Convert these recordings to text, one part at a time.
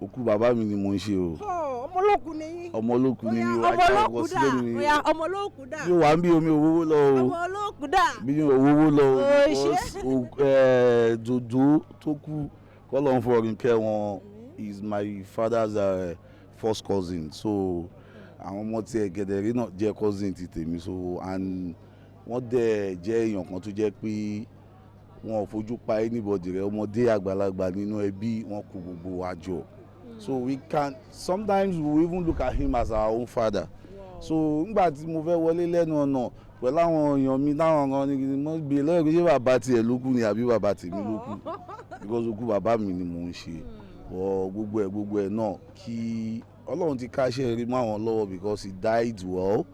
Òkú bàbá mi ni mo ń ṣe o. Ọmọ olókùn ni yín. Ọmọ olókùn ni mi. Ọmọ olókùn dà? Oya, ọmọ olókùn dà? Yóò wá ń bí omi òwòwò lọ o. Ọmọ olókùn dà? Bí òwòwò lọ o. Ó ṣe. Because Dòdò tó kú, kọ́lọ́un fọ̀run kẹ́ wọn, is my father's first cousin, so àwọn ọmọ tí ẹ gẹ̀dẹ̀rí náà jẹ́ cousin ti tèmi. So and wọ́n dẹ̀ jẹ́ èèyàn kan tó jẹ́ pé wọn ò fojú pa anybody rẹ, ọmọdé, àgbàlagbà nínú ẹbí wọn kó gbogbo wa jọ. So we can sometimes, we even look at him as our own father. So ngbà tí mo fẹ́ wọlé lẹ́nu ọ̀nà pẹ̀lú àwọn èèyàn mi táwọn kan ní mo gbé lọ́yọ̀ pé ṣé bàbá tiẹ̀ ló kú ni àbí bàbá tèmi ló kú, because òkú bàbá mi ni mò ń ṣe. But gbogbo ẹ̀ náà, kí Ọlọ́run ti káṣẹ́ rí mọ́ àwọn lọ́wọ́, because he died well.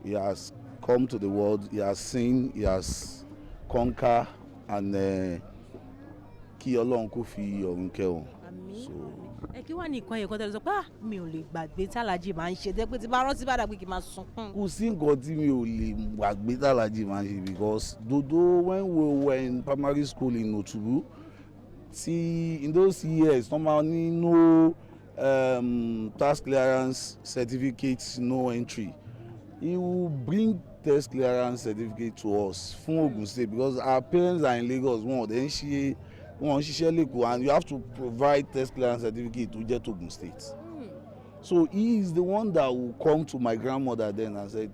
He has come to the world, he has seen, he has conquer, and kí Ọlọ́run kó fi ọ̀run kẹ́ wọn. Àmín. So Ẹ kí wàá ní nǹkan yẹn kan tẹ́lẹ̀ sọ pé, "Ah, mi ò lè gbàgbé tálàjì máa ń ṣe," tẹ́ pé tí bá rántí bá dàgbé kí n máa sunkún. Kò sí nǹkan tí mi ò lè gbàgbé tàlàjì máa ń ṣe, because Dodo, when we were in primary school in Otubu, tí in those years wọ́n máa ní no tax clearance certificate, no entry, he will bring tax clearance certificate to us fún Ogun State, because our parents are in Lagos, wọn ò dẹ̀ ń ṣe, wọn ò ń ṣiṣẹ́ l'Ékòó, and you have to provide tax clearance certificate tó jẹ́ to Ogun State. So he is the one that will come to my grandmother then and said,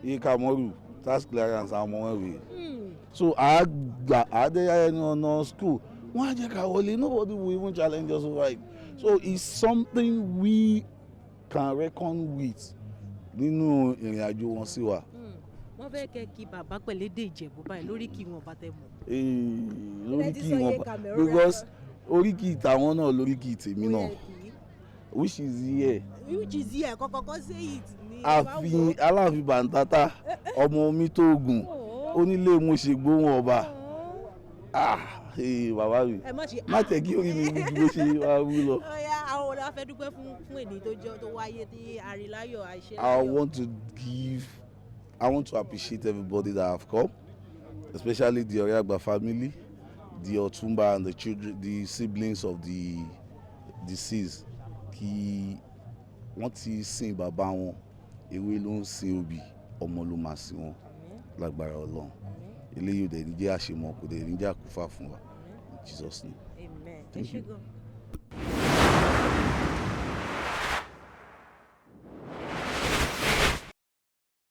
"Iye Kamoru, tax clearance àwọn ọmọ wọn rèé." So àgbà àdéhà ẹni ọ̀nà school, wọ́n á jẹ́ ká wọlé. Nobody will even challenge us over it. So it's something we can reckon with nínú ìrìn àjò wọn sí wa. Wọ́n fẹ́ kẹ́ kí bàbá pẹ̀lú èdè Ìjẹ̀bú báyìí lórí kí wọn bá tẹ̀ mọ̀. Lóríkì wọn, because oríkì tàwọn náà, lóríkì tèmi náà, which is here. Which is here kọ́kọ́kọ́, say it ní. Àfin Aláàfin Bàǹtátá, ọmọ omi tó gùn, onílé mo ṣe gbóhùn ọba. Ah, ee, bàbá mi. Ẹ má ṣe. Má tẹ̀ kí orí mi wú ju bó ṣe wá wú lọ. Ọ̀ya, àwọn olè wa fẹ́ dúpẹ́ fún èdè tó jẹ́ tó wáyé tí àríláyọ̀ àìṣe. I want to give I want to appreciate everybody that have come, especially the Oreagba family, the Otumba and the children, the siblings of the deceased. Kí wọ́n ti sin bàbá wọn, ewé ló ń sin obì, ọmọ ló máa sin wọn lágbára Ọlọ́run. Eléyìí ò dẹ̀ ní jẹ́ àṣemọ̀, kò dẹ̀ ní jẹ́ àkúfà fún wa. In Jesus' name. Amen. Ẹ Thank ṣé you. gan.